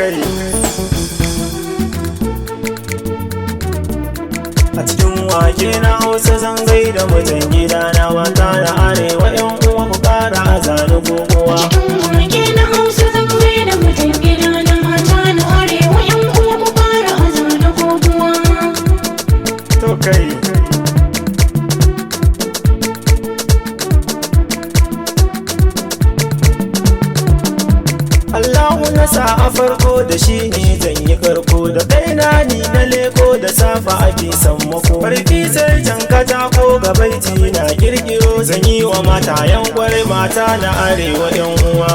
Kai, a cikin wake na Hausa zan gaida mutan gida na mata na arewa, yan uwa ku kara azani kokowa. Cikin wake na Hausa zan gaida mutan gida na mata na arewa, yan uwa ku fara azana kokowa. To kai, Allahu na sa a farko, da shi ne zan yi karko, da kaina ni na leko, da safa ake sammako. Farfi sai can katako ga baiti na kirkiro, zan yi wa mata yan kwarai, mata na arewa yan uwa.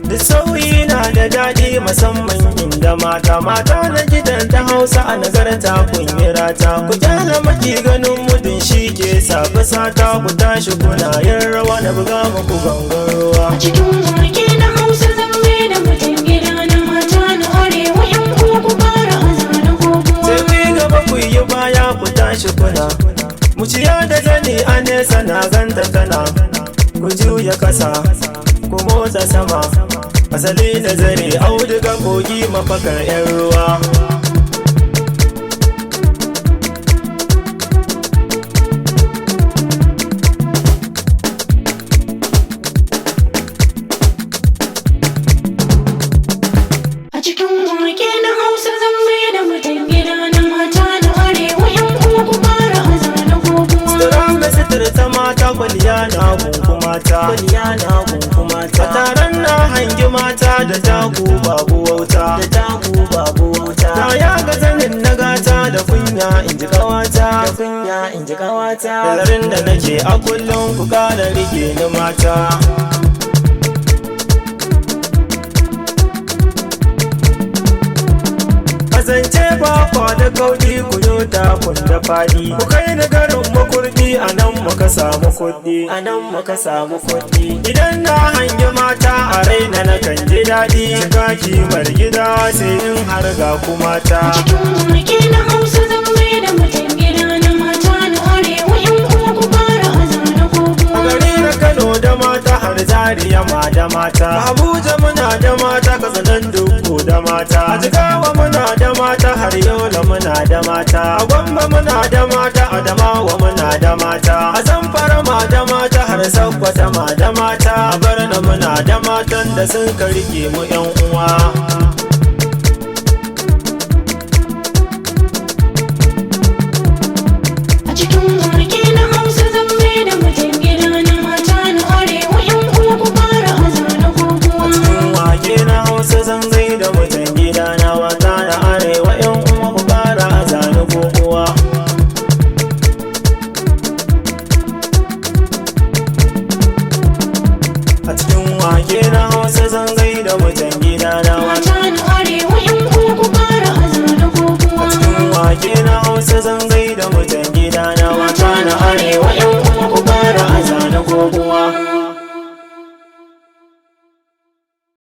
Da sauyi na da daɗi, musamman inda mata mata na gidan ta Hausa a nazarta kun yi rata. Ku kyala maki ganin mudun shi ke safi sata, ku tashi kuna yin rawa na buga muku gangan ruwa. A cikin wake na Hausa zan gaida mutan gida na mata na arewa, yan uwa ku fara azana kokowa. Sai ku yi gaba ku yi baya, ku tashi kuna muciya da zani a nesa na ganta tana. Ku juya kasa, ku motsa sama, asali da zare auduga kogi mafakar yan ruwa. A cikin wake na Hausa zan gaida mutan gida na mata na arewa, yan uwa ku fara azana kokowa. Sutura mai sutura ta mata, kwaliya na gunku mata. Kwaliya na gunku mata. A taron na hangi mata da taku babu wauta. Da taku babu wauta. Na ya ga zanin na gata da kunya in ji kawata. Da kunya in ji kawata. Nazarin da nake a kullum, ku kara rike ni mata. Kasance ba da kaudi, ku yota kun da fadi. Ku kai ni garin Makurdi, a nan muka samu kuɗi. A nan muka samu kuɗi. Idan na hangi mata a raina na kan ji daɗi. Shiga kimar gida sai in har ga ku mata. A cikin wake na Hausa zan gaida mutan gida na mata na arewa, yan uwa ku fara azana kokowa. A gari na Kano da mata, har Zaria ma da mata. Abuja muna da mata, Katsinan Dukku da mata. A Jigawa muna da mata, har Yola muna da mata. A Gombe muna da mata, Adamawa muna da mata. A Zamfara ma da mata, har Sokoto ma da mata. A Borno muna da matan da sun ka rike mu yan uwa. A cikin wake na Hausa zan gaida mutan gida na mata na arewa, yan uwa ku fara azana kokowa. Wake na Hausa zan gaida mutan gida na mata na arewa, yan uwa ku fara azani kokowa. A cikin wake na Hausa zan gaida mutan gida na mata. Mata na arewa, yan uwa ku fara azana kokowa. Cikin wake na Hausa zan gaida mutan gida na mata na arewa, yan uwa ku fara azani kokowa.